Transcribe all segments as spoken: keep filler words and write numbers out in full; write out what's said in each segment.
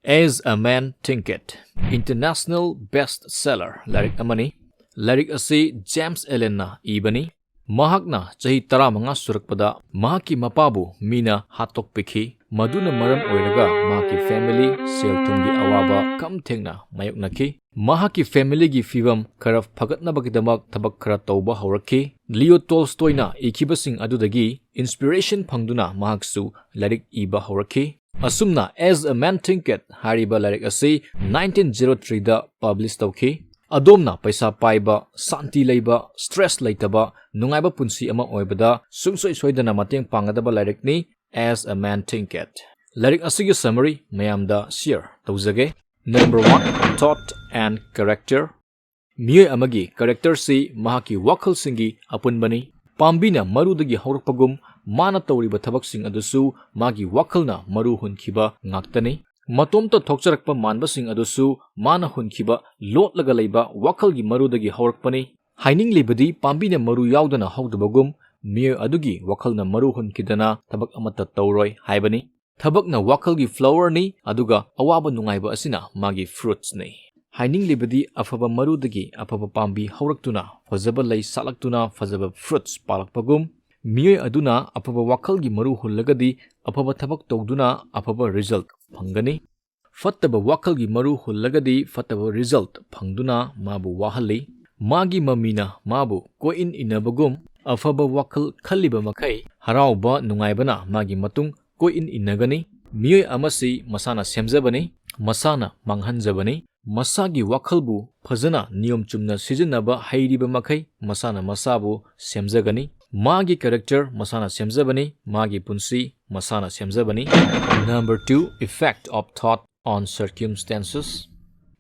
As a Man Thinketh, International Best Seller ꯂꯥꯏꯔꯤꯛ ꯑꯃꯅꯤ꯫ ꯂꯥꯏꯔꯤꯛ ꯑꯁꯤ ꯖꯦꯝꯁ ꯑꯦꯂꯦꯟꯅ ꯏꯕꯅꯤ꯫ ꯃꯍꯥꯛꯅ ꯆꯍꯤ ꯇꯔꯥꯃꯉꯥ ꯁꯨꯔꯛꯄꯗ ꯃꯍꯥꯛꯀꯤ ꯃꯄꯥꯕꯨ ꯃꯤꯅ ꯍꯥꯠꯇꯣꯛꯄꯤꯈꯤ꯫ ꯃꯗꯨꯅ ꯃꯔꯝ ꯑꯣꯏꯔꯒ ꯃꯍꯥꯛꯀꯤ ꯐꯦꯃꯤꯂꯤ ꯁꯦꯜ ꯊꯨꯝꯒꯤ ꯑꯋꯥꯕ ꯈꯝ ꯊꯦꯡꯅ ꯃꯥꯌꯣꯛꯅꯈꯤ꯫ ꯃꯍꯥꯛꯀꯤ ꯐꯦꯃꯤꯂꯤꯒꯤ ꯐꯤꯕꯝ ꯈꯔ ꯐꯒꯠꯅꯕꯒꯤꯗꯃꯛ ꯊꯕꯛ ꯈꯔ ꯇꯧꯕ ꯍꯧꯔꯛꯈꯤ꯫ ꯂꯤꯑꯣ ꯇꯣꯜꯁꯇꯣꯏꯅ ꯏꯈꯤꯕꯁꯤꯡ ꯑꯗꯨꯗꯒꯤ ꯏꯟꯁꯄꯤꯔꯦꯁꯟ ꯐꯪꯗꯨꯅ ꯃꯍꯥꯛꯁꯨ ꯂꯥꯏꯔꯤꯛ ꯏꯕ ꯍꯧꯔꯛꯈꯤ꯫ ꯑꯁꯨꯝꯅ As a Man Thinketh ꯍꯥꯏꯔꯤꯕ ꯂꯥꯏꯔꯤꯛ ꯑꯁꯤ ꯅꯥꯏꯟꯇꯤꯟ ꯖꯤꯔꯣ ꯊ꯭ꯔꯤꯗ ꯄꯕ꯭ꯂꯤꯁ ꯇꯧꯈꯤ꯫ ꯑꯗꯣꯝꯅ ꯄꯩꯁꯥ ꯄꯥꯏꯕ, ꯁꯥꯟꯇꯤ ꯂꯩꯕ, ꯁ꯭ꯇ꯭ꯔꯦꯁ ꯂꯩꯇꯕ, ꯅꯨꯡꯉꯥꯏꯕ ꯄꯨꯟꯁꯤ ꯑꯃ ꯑꯣꯏꯕꯗ ꯁꯨꯡꯁꯣꯏ ꯁꯣꯏꯗꯅ ꯃꯇꯦꯡ ꯄꯥꯡꯒꯗꯕ ꯂꯥꯏꯔꯤꯛꯅꯤ As a Man Thinketh꯫ ꯂꯥꯏꯔꯤꯛ ꯑꯁꯤꯒꯤ ꯁꯃꯔꯤ ꯃꯌꯥꯝꯗ ꯁꯤꯌꯔ ꯇꯧꯖꯒꯦ꯫ Number one, Thought and Character꯫ ꯃꯤꯑꯣꯏ ꯑꯃꯒꯤ ꯀꯦꯔꯦꯛꯇꯔꯁꯤ ꯃꯍꯥꯛꯀꯤ ꯋꯥꯈꯜꯁꯤꯡꯒꯤ ꯑꯄꯨꯟꯕꯅꯤ꯫ ꯄꯥꯝꯕꯤꯅ ꯃꯔꯨꯗꯒꯤ ꯍꯧꯔꯛꯄꯒꯨꯝ, ꯃꯥꯅ ꯇꯧꯔꯤꯕ ꯊꯕꯛꯁꯤꯡ ꯑꯗꯨꯁꯨ ꯃꯥꯒꯤ ꯋꯥꯈꯜꯅ ꯃꯔꯨ ꯍꯨꯟꯈꯤꯕ ꯉꯥꯛꯇꯅꯤ꯫ ꯃꯇꯣꯝꯇ ꯊꯣꯛꯆꯔꯛꯄ ꯃꯥꯟꯕꯁꯤꯡ ꯑꯗꯨꯁꯨ ꯃꯥꯅ ꯍꯨꯟꯈꯤꯕ ꯂꯣꯠꯂꯒ ꯂꯩꯕ ꯋꯥꯈꯜꯒꯤ ꯃꯔꯨꯗꯒꯤ ꯍꯧꯔꯛꯄꯅꯤ꯫ ꯍꯥꯏꯅꯤꯡꯂꯤꯕꯗꯤ ꯄꯥꯝꯕꯤꯅ ꯃꯔꯨ ꯌꯥꯎꯗꯅ ꯍꯧꯗꯕꯒꯨꯝ, ꯃꯤꯑꯣꯏ ꯑꯗꯨꯒꯤ ꯋꯥꯈꯜꯅ ꯃꯔꯨ ꯍꯨꯟꯈꯤꯗꯅ ꯊꯕꯛ ꯑꯃꯠꯇ ꯇꯧꯔꯣꯏ ꯍꯥꯏꯕꯅꯤ꯫ ꯊꯕꯛꯅ ꯋꯥꯈꯜꯒꯤ ꯐ꯭ꯂꯥꯋꯔꯅꯤ, ꯑꯗꯨꯒ ꯑꯋꯥꯕ ꯅꯨꯡꯉꯥꯏꯕ ꯑꯁꯤꯅ ꯃꯥꯒꯤ ꯐ꯭ꯔꯨꯠꯁꯅꯤ꯫ ꯍꯥꯏꯅꯤꯡꯂꯤꯕꯗꯤ ꯑꯐꯕ ꯃꯔꯨꯗꯒꯤ ꯑꯐꯕ ꯄꯥꯝꯕꯤ ꯍꯧꯔꯛꯇꯨꯅ, ꯐꯖꯕ ꯂꯩ ꯁꯥꯠꯂꯛꯇꯨꯅ, ꯐꯖꯕ ꯐ꯭ꯔꯨꯠꯁ ꯄꯥꯜꯂꯛꯄꯒꯨꯝ, ꯃꯤꯑꯣꯏ ꯑꯗꯨꯅ ꯑꯐꯕ ꯋꯥꯈꯜꯒꯤ ꯃꯔꯨ ꯍꯨꯜꯂꯒꯗꯤ ꯑꯐꯕ ꯊꯕꯛ ꯇꯧꯗꯨꯅ ꯑꯐꯕ ꯔꯤꯖꯜꯠ ꯐꯪꯒꯅꯤ꯫ ꯐꯠꯇꯕ ꯋꯥꯈꯜꯒꯤ ꯃꯔꯨ ꯍꯨꯜꯂꯒꯗꯤ ꯐꯠꯇꯕ ꯔꯤꯖꯜꯠ ꯐꯪꯗꯨꯅ ꯃꯥꯕꯨ ꯋꯥꯍꯜꯂꯤ꯫ ꯃꯥꯒꯤ ꯃꯃꯤꯅ ꯃꯥꯕꯨ ꯀꯣꯏꯏꯟ ꯏꯟꯅꯕꯒꯨꯝ, ꯑꯐꯕ ꯋꯥꯈꯜ ꯈꯜꯂꯤꯕ ꯃꯈꯩ ꯍꯔꯥꯎꯕ ꯅꯨꯡꯉꯥꯏꯕꯅ ꯃꯥꯒꯤ ꯃꯇꯨꯡ ꯀꯣꯏꯏꯟ ꯏꯟꯅꯒꯅꯤ꯫ ꯃꯤꯑꯣꯏ ꯑꯃꯁꯤ ꯃꯁꯥꯅ ꯁꯦꯝꯖꯕꯅꯤ, ꯃꯁꯥꯅ ꯃꯥꯡꯍꯟꯖꯕꯅꯤ꯫ ꯃꯁꯥꯒꯤ ꯋꯥꯈꯜꯕꯨ ꯐꯖꯅ ꯅꯤꯌꯣꯝ ꯆꯨꯝꯅ ꯁꯤꯖꯤꯟꯅꯕ ꯍꯩꯔꯤꯕ ꯃꯈꯩ ꯃꯁꯥꯅ ꯃꯁꯥꯕꯨ ꯁꯦꯝꯖꯒꯅꯤ꯫ ꯃꯥꯒꯤ ꯀꯦꯔꯦꯛꯇꯔ ꯃꯁꯥꯅ ꯁꯦꯝꯖꯕꯅꯤ, ꯃꯥꯒꯤ ꯄꯨꯟꯁꯤ ꯃꯁꯥꯅ ꯁꯦꯝꯖꯕꯅꯤ꯫ Number two, Effect of Thought on Circumstances꯫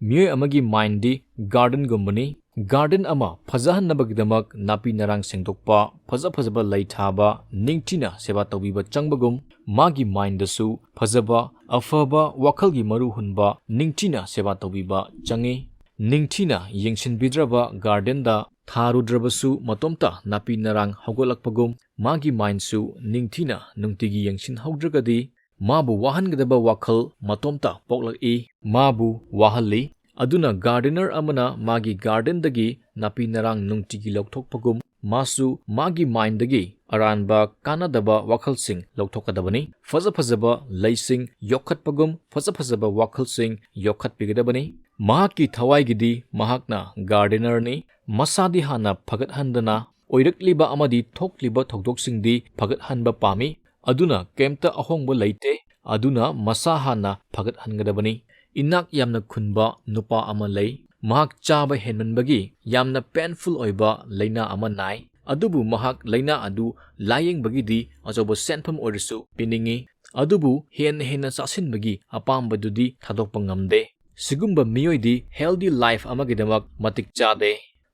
ꯃꯤꯑꯣꯏ ꯑꯃꯒꯤ ꯃꯥꯏꯟꯗꯤ ꯒꯥꯔꯗꯦꯟꯒꯨꯝꯕꯅꯤ꯫ ꯒꯥꯔꯗꯦꯟ ꯑꯃ ꯐꯖꯍꯟꯅꯕꯒꯤꯗꯃꯛ ꯅꯥꯄꯤ ꯅꯔꯥꯡ ꯁꯦꯡꯗꯣꯛꯄ, ꯐꯖ ꯐꯖꯕ ꯂꯩ ꯊꯥꯕ, ꯅꯤꯡꯊꯤꯅ ꯁꯦꯕꯥ ꯇꯧꯕꯤꯕ ꯆꯪꯕꯒꯨꯝ, ꯃꯥꯒꯤ ꯃꯥꯏꯟꯗꯁꯨ ꯐꯖꯕ, ꯑꯐꯕ ꯋꯥꯈꯜꯒꯤ ꯃꯔꯨ ꯍꯨꯟꯕ, ꯅꯤꯡꯊꯤꯅ ꯁꯦꯕꯥ ꯇꯧꯕꯤꯕ ꯆꯪꯏ꯫ ꯅꯤꯡꯊꯤꯅ ꯌꯦꯡꯁꯤꯟꯕꯤꯗ꯭ꯔꯕ ꯒꯥꯔꯗꯦꯟꯗ ꯊꯥꯔꯨꯗ꯭ꯔꯕꯁꯨ ꯃꯇꯣꯝꯇ ꯅꯥꯄꯤ ꯅꯔꯥꯡ ꯍꯧꯒꯠꯂꯛꯄꯒꯨꯝ, ꯃꯥꯒꯤ ꯃꯥꯏꯟꯁꯨ ꯅꯤꯡꯊꯤꯅ ꯅꯨꯡꯇꯤꯒꯤ ꯌꯦꯡꯁꯤꯟꯍꯧꯗ꯭ꯔꯒꯗꯤ ꯃꯥꯕꯨ ꯋꯥꯍꯟꯒꯗꯕ ꯋꯥꯈꯜ ꯃꯇꯣꯝꯇ ꯄꯣꯛꯂꯛꯏ꯫ ꯃꯥꯕꯨ ꯋꯥꯍꯜꯂꯤ꯫ ꯑꯗꯨꯅ gardener ꯑꯃꯅ ꯃꯥꯒꯤ gardenꯗꯒꯤ ꯅꯥꯄꯤ ꯅꯔꯥꯡ ꯅꯨꯡꯇꯤꯒꯤ ꯂꯧꯊꯣꯛꯄꯒꯨꯝ, ꯃꯥꯁꯨ ꯃꯥꯒꯤ mindꯗꯒꯤ ꯑꯔꯥꯟꯕ ꯀꯥꯟꯅꯗꯕ ꯋꯥꯈꯜꯁꯤꯡ ꯂꯧꯊꯣꯛꯀꯗꯕꯅꯤ꯫ ꯐꯖ ꯐꯖꯕ ꯂꯩꯁꯤꯡ ꯌꯣꯛꯈꯠꯄꯒꯨꯝ, ꯐꯖ ꯐꯖꯕ ꯋꯥꯈꯜꯁꯤꯡ ꯌꯣꯛꯈꯠꯄꯤꯒꯗꯕꯅꯤ꯫ ꯃꯍꯥꯛꯀꯤ ꯊꯋꯥꯏꯒꯤꯗꯤ ꯃꯍꯥꯛꯅ gardenerꯅꯤ꯫ ꯃꯁꯥꯗꯤ ꯍꯥꯟꯅ ꯐꯒꯠꯍꯟꯗꯅ, ꯑꯣꯏꯔꯛꯂꯤꯕ ꯑꯃꯗꯤ ꯊꯣꯛꯂꯤꯕ ꯊꯧꯗꯣꯛꯁꯤꯡꯗꯤ ꯐꯒꯠꯍꯟꯕ ꯄꯥꯝꯃꯤ꯫ ꯑꯗꯨꯅ ꯀꯩꯝꯇ ꯑꯍꯣꯡꯕ ꯂꯩꯇꯦ꯫ ꯑꯗꯨꯅ ꯃꯁꯥ ꯍꯥꯟꯅ ꯐꯒꯠꯍꯟꯒꯗꯕꯅꯤ꯫ ꯏꯅꯥꯛ ꯌꯥꯝꯅ ꯈꯨꯟꯕ ꯅꯨꯄꯥ ꯑꯃ ꯂꯩ꯫ ꯃꯍꯥꯛ ꯆꯥꯕ ꯍꯦꯟꯃꯟꯕꯒꯤ ꯌꯥꯝꯅ painful ꯑꯣꯏꯕ ꯂꯥꯏꯅꯥ ꯑꯃ ꯅꯥꯏ꯫ ꯑꯗꯨꯕꯨ ꯃꯍꯥꯛ ꯂꯥꯏꯅꯥ ꯑꯗꯨ ꯂꯥꯌꯦꯡꯕꯒꯤꯗꯤ ꯑꯆꯧꯕ ꯁꯦꯟꯐꯝ ꯑꯣꯏꯔꯁꯨ ꯄꯤꯅꯤꯡꯏ꯫ ꯑꯗꯨꯕꯨ ꯍꯦꯟꯅ ꯍꯦꯟꯅ ꯆꯥꯁꯤꯟꯕꯒꯤ ꯑꯄꯥꯝꯕꯗꯨꯗꯤ ꯊꯥꯗꯣꯛꯄ ꯉꯝꯗꯦ꯫ ꯁꯤꯒꯨꯝꯕ ꯃꯤꯑꯣꯏꯗꯤ healthy life ꯑꯃꯒꯤꯗꯃꯛ ꯃꯇꯤꯛ ꯆꯥꯗꯦ꯫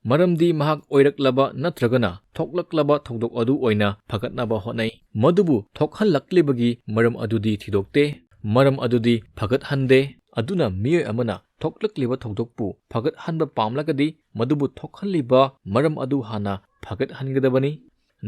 ꯃꯔꯝꯗꯤ ꯃꯍꯥꯛ ꯑꯣꯏꯔꯛꯂꯕ ꯅꯠꯇ꯭ꯔꯒꯅ ꯊꯣꯛꯂꯛꯂꯕ ꯊꯧꯗꯣꯛ ꯑꯗꯨ ꯑꯣꯏꯅ ꯐꯒꯠꯅꯕ ꯍꯣꯠꯅꯩ꯫ ꯃꯗꯨꯕꯨ ꯊꯣꯛꯍꯜꯂꯛꯂꯤꯕꯒꯤ ꯃꯔꯝ ꯑꯗꯨꯗꯤ ꯊꯤꯗꯣꯛꯇꯦ꯫ ꯃꯔꯝ ꯑꯗꯨꯗꯤ ꯐꯒꯠꯍꯟꯗꯦ꯫ ꯑꯗꯨꯅ ꯃꯤꯑꯣꯏ ꯑꯃꯅ ꯊꯣꯛꯂꯛꯂꯤꯕ ꯊꯧꯗꯣꯛꯄꯨ ꯐꯒꯠꯍꯟꯕ ꯄꯥꯝꯂꯒꯗꯤ ꯃꯗꯨꯕꯨ ꯊꯣꯛꯍꯜꯂꯤꯕ ꯃꯔꯝ ꯑꯗꯨ ꯍꯥꯟꯅ ꯐꯒꯠꯍꯟꯒꯗꯕꯅꯤ꯫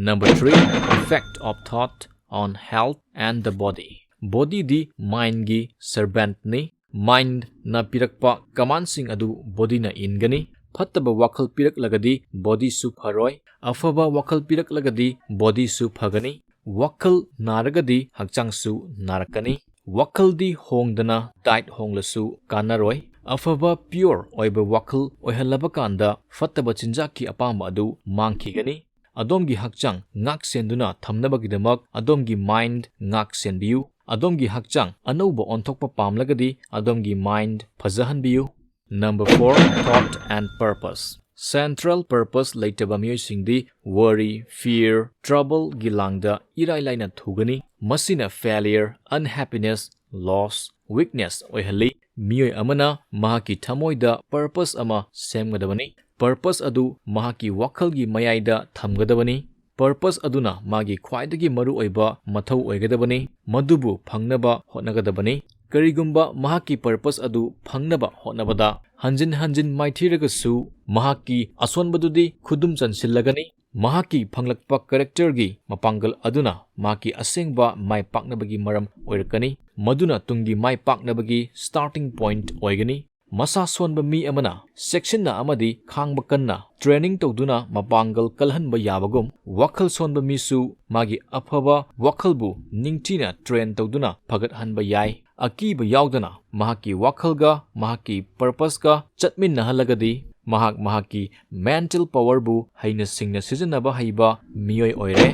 Number three, effect of thought on health and the body. Bodyꯗꯤ mindꯒꯤ servantꯅꯤ꯫ Mindꯅ ꯄꯤꯔꯛꯄ commandꯁꯤꯡ ꯑꯗꯨ bodyꯅ ꯏꯟꯒꯅꯤ꯫ ꯐꯠꯇꯕ ꯋꯥꯈꯜ ꯄꯤꯔꯛꯂꯒꯗꯤ bodyꯁꯨ ꯐꯔꯣꯏ꯫ ꯑꯐꯕ ꯋꯥꯈꯜ ꯄꯤꯔꯛꯂꯒꯗꯤ bodyꯁꯨ ꯐꯒꯅꯤ꯫ ꯋꯥꯈꯜ ꯅꯥꯔꯒꯗꯤ ꯍꯛꯆꯥꯡꯁꯨ ꯅꯥꯔꯛꯀꯅꯤ꯫ ꯋꯥꯈꯜꯗꯤ ꯍꯣꯡꯗꯅ diet ꯍꯣꯡꯂꯁꯨ ꯀꯥꯟꯅꯔꯣꯏ꯫ ꯑꯐꯕ pure ꯑꯣꯏꯕ ꯋꯥꯈꯜ ꯑꯣꯏꯍꯜꯂꯕ ꯀꯥꯟꯗ ꯐꯠꯇꯕ ꯆꯤꯟꯖꯥꯛꯀꯤ ꯑꯄꯥꯝꯕ ꯑꯗꯨ ꯃꯥꯡꯈꯤꯒꯅꯤ꯫ ꯑꯗꯣꯝꯒꯤ ꯍꯛꯆꯥꯡ ꯉꯥꯛ ꯁꯦꯟꯗꯨꯅ ꯊꯝꯅꯕꯒꯤꯗꯃꯛ ꯑꯗꯣꯝꯒꯤ mind ꯉꯥꯛ ꯁꯦꯟꯕꯤꯌꯨ꯫ ꯑꯗꯣꯝꯒꯤ ꯍꯛꯆꯥꯡ ꯑꯅꯧꯕ ꯑꯣꯟꯊꯣꯛꯄ ꯄꯥꯝꯂꯒꯗꯤ ꯑꯗꯣꯝꯒꯤ mind ꯐꯖꯍꯟꯕꯤꯌꯨ꯫ Number four, thought and purpose. Central purpose ꯂꯩꯇꯕ ꯃꯤꯑꯣꯏꯁꯤꯡꯗꯤ worry, fear, troubleꯒꯤ ꯂꯥꯡꯗ ꯏꯔꯥꯏ ꯂꯥꯏꯅ ꯊꯨꯒꯅꯤ꯫ ꯃꯁꯤꯅ failure, unhappiness, loss, weakness ꯑꯣꯏꯍꯜꯂꯤ꯫ ꯃꯤꯑꯣꯏ ꯑꯃꯅ ꯃꯍꯥꯛꯀꯤ ꯊꯃꯣꯏꯗ purpose ꯑꯃ ꯁꯦꯝꯒꯗꯕꯅꯤ꯫ Purpose ꯑꯗꯨ ꯃꯍꯥꯛꯀꯤ ꯋꯥꯈꯜꯒꯤ ꯃꯌꯥꯏꯗ ꯊꯝꯒꯗꯕꯅꯤ꯫ Purpose ꯑꯗꯨꯅ ꯃꯥꯒꯤ ꯈ꯭ꯋꯥꯏꯗꯒꯤ ꯃꯔꯨꯑꯣꯏꯕ ꯃꯊꯧ ꯑꯣꯏꯒꯗꯕꯅꯤ꯫ ꯃꯗꯨꯕꯨ ꯐꯪꯅꯕ ꯍꯣꯠꯅꯒꯗꯕꯅꯤ꯫ ꯀꯔꯤꯒꯨꯝꯕ ꯃꯍꯥꯛꯀꯤ purpose ꯑꯗꯨ ꯐꯪꯅꯕ ꯍꯣꯠꯅꯕꯗ ꯍꯟꯖꯤꯟ ꯍꯟꯖꯤꯟ ꯃꯥꯏꯊꯤꯔꯒꯁꯨ, ꯃꯍꯥꯛꯀꯤ ꯑꯁꯣꯟꯕꯗꯨꯗꯤ ꯈꯨꯗꯨꯝ ꯆꯟꯁꯤꯜꯂꯒꯅꯤ꯫ ꯃꯍꯥꯛꯀꯤ ꯐꯪꯂꯛꯄ characterꯒꯤ ꯃꯄꯥꯡꯒꯜ ꯑꯗꯨꯅ ꯃꯍꯥꯛꯀꯤ ꯑꯁꯦꯡꯕ ꯃꯥꯏ ꯄꯥꯛꯅꯕꯒꯤ ꯃꯔꯝ ꯑꯣꯏꯔꯛꯀꯅꯤ, ꯃꯗꯨꯅ ꯇꯨꯡꯒꯤ ꯃꯥꯏ ꯄꯥꯛꯅꯕꯒꯤ starting point ꯑꯣꯏꯒꯅꯤ꯫ ꯃꯁꯥ ꯁꯣꯟꯕ ꯃꯤ ꯑꯃꯅ ꯆꯦꯛꯁꯤꯟꯅ ꯑꯃꯗꯤ ꯈꯥꯡꯕ ꯀꯟꯅ training ꯇꯧꯗꯨꯅ ꯃꯄꯥꯡꯒꯜ ꯀꯜꯍꯟꯕ ꯌꯥꯕꯒꯨꯝ, ꯋꯥꯈꯜ ꯁꯣꯟꯕ ꯃꯤꯁꯨ ꯃꯥꯒꯤ ꯑꯐꯕ ꯋꯥꯈꯜꯕꯨ ꯅꯤꯡꯊꯤꯅ train ꯇꯧꯗꯨꯅ ꯐꯒꯠꯍꯟꯕ ꯌꯥꯏ꯫ ꯑꯀꯤꯕ ꯌꯥꯎꯗꯅ ꯃꯍꯥꯛꯀꯤ ꯋꯥꯈꯜꯒ ꯃꯍꯥꯛꯀꯤ purposeꯀ ꯆꯠꯃꯤꯟꯅꯍꯜꯂꯒꯗꯤ, ꯃꯍꯥꯛ ꯃꯍꯥꯛꯀꯤ mental powerꯕꯨ ꯍꯩꯅ ꯁꯤꯡꯅ ꯁꯤꯖꯤꯟꯅꯕ ꯍꯩꯕ ꯃꯤꯑꯣꯏ ꯑꯣꯏꯔꯦ꯫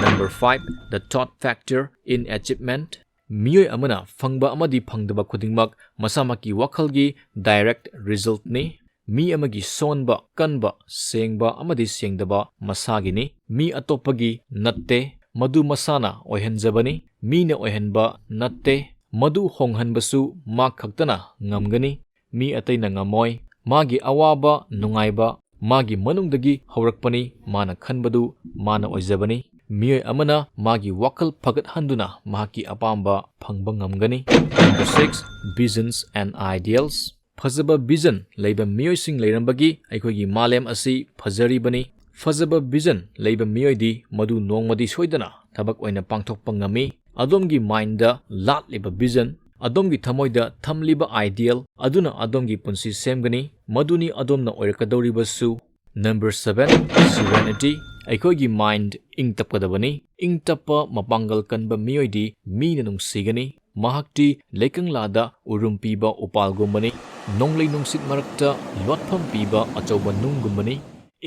Number five, the thought factor in achievement꯫ ꯃꯤꯑꯣꯏ ꯑꯃꯅ ꯐꯪꯕ ꯑꯃꯗꯤ ꯐꯪꯗꯕ ꯈꯨꯗꯤꯡꯃꯛ ꯃꯁꯥꯃꯛꯀꯤ ꯋꯥꯈꯜꯒꯤ direct resultꯅꯤ꯫ ꯃꯤ ꯑꯃꯒꯤ ꯁꯣꯟꯕ, ꯀꯟꯕ, ꯁꯦꯡꯕ ꯑꯃꯗꯤ ꯁꯦꯡꯗꯕ ꯃꯁꯥꯒꯤꯅꯤ, ꯃꯤ ꯑꯇꯣꯞꯄꯒꯤ ꯅꯠꯇꯦ꯫ ꯃꯗꯨ ꯃꯁꯥꯅ ꯑꯣꯏꯍꯟꯖꯕꯅꯤ, ꯃꯤꯅ ꯑꯣꯏꯍꯟꯕ ꯅꯠꯇꯦ꯫ ꯃꯗꯨ ꯍꯣꯡꯍꯟꯕꯁꯨ ꯃꯥ ꯈꯛꯇꯅ ꯉꯝꯒꯅꯤ, ꯃꯤ ꯑꯇꯩꯅ ꯉꯝꯃꯣꯏ꯫ ꯃꯥꯒꯤ ꯑꯋꯥꯕ, ꯅꯨꯡꯉꯥꯏꯕ ꯃꯥꯒꯤ ꯃꯅꯨꯡꯗꯒꯤ ꯍꯧꯔꯛꯄꯅꯤ꯫ ꯃꯥꯅ ꯈꯟꯕꯗꯨ ꯃꯥꯅ ꯑꯣꯏꯖꯕꯅꯤ꯫ ꯃꯤꯑꯣꯏ ꯑꯃꯅ ꯃꯥꯒꯤ ꯋꯥꯈꯜ ꯐꯒꯠꯍꯟꯗꯨꯅ ꯃꯍꯥꯛꯀꯤ ꯑꯄꯥꯝꯕ ꯐꯪꯕ ꯉꯝꯒꯅꯤ꯫ Number six, visions and ideals꯫ ꯐꯖꯕ vision ꯂꯩꯕ ꯃꯤꯑꯣꯏꯁꯤꯡ ꯂꯩꯔꯝꯕꯒꯤ ꯑꯩꯈꯣꯏꯒꯤ ꯃꯥꯂꯦꯝ ꯑꯁꯤ ꯐꯖꯔꯤꯕꯅꯤ꯫ ꯐꯖꯕ vision ꯂꯩꯕ ꯃꯤꯑꯣꯏꯗꯤ ꯃꯗꯨ ꯅꯣꯡꯃꯗꯤ ꯁꯣꯏꯗꯅ ꯊꯕꯛ ꯑꯣꯏꯅ ꯄꯥꯡꯊꯣꯛꯄ ꯉꯝꯃꯤ꯫ ꯑꯗꯣꯝꯒꯤ mindꯗ ꯂꯥꯠꯂꯤꯕ vision, ꯑꯗꯣꯝꯒꯤ ꯊꯃꯣꯏꯗ ꯊꯝꯂꯤꯕ ideal ꯑꯗꯨꯅ ꯑꯗꯣꯝꯒꯤ ꯄꯨꯟꯁꯤ ꯁꯦꯝꯒꯅꯤ꯫ ꯃꯗꯨꯅꯤ ꯑꯗꯣꯝꯅ ꯑꯣꯏꯔꯛꯀꯗꯧꯔꯤꯕꯁꯨ꯫ Number seven, serenity꯫ ꯑꯩꯈꯣꯏꯒꯤ mind ꯏꯪ ꯇꯞꯀꯗꯕꯅꯤ꯫ ꯏꯪ ꯇꯞꯄ, ꯃꯄꯥꯡꯒꯜ ꯀꯟꯕ ꯃꯤꯑꯣꯏꯗꯤ ꯃꯤꯅ ꯅꯨꯡꯁꯤꯒꯅꯤ꯫ ꯃꯍꯥꯛꯇꯤ ꯂꯩꯀꯪꯂꯥꯗ ꯎꯔꯨꯝ ꯄꯤꯕ ꯎꯄꯥꯜꯒꯨꯝꯕꯅꯤ, ꯅꯣꯡꯂꯩ ꯅꯨꯡꯁꯤꯠ ꯃꯔꯛꯇ ꯂꯣꯠꯐꯝ ꯄꯤꯕ ꯑꯆꯧꯕ ꯅꯨꯡꯒꯨꯝꯕꯅꯤ꯫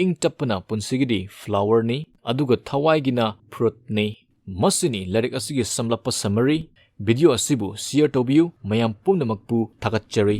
ꯏꯪ ꯇꯞꯄꯅ ꯄꯨꯟꯁꯤꯒꯤꯗꯤ flowerꯅꯤ, ꯑꯗꯨꯒ ꯊꯋꯥꯏꯒꯤꯅ fruitꯅꯤ꯫ ꯃꯁꯤꯅꯤ ꯂꯥꯏꯔꯤꯛ ꯑꯁꯤꯒꯤ ꯁꯝꯂꯞꯄ summary꯫ Video ꯑꯁꯤꯕꯨ share ꯇꯧꯕꯤꯌꯨ꯫ ꯃꯌꯥꯝ ꯄꯨꯝꯅꯃꯛꯄꯨ ꯊꯥꯒꯠꯆꯔꯤ꯫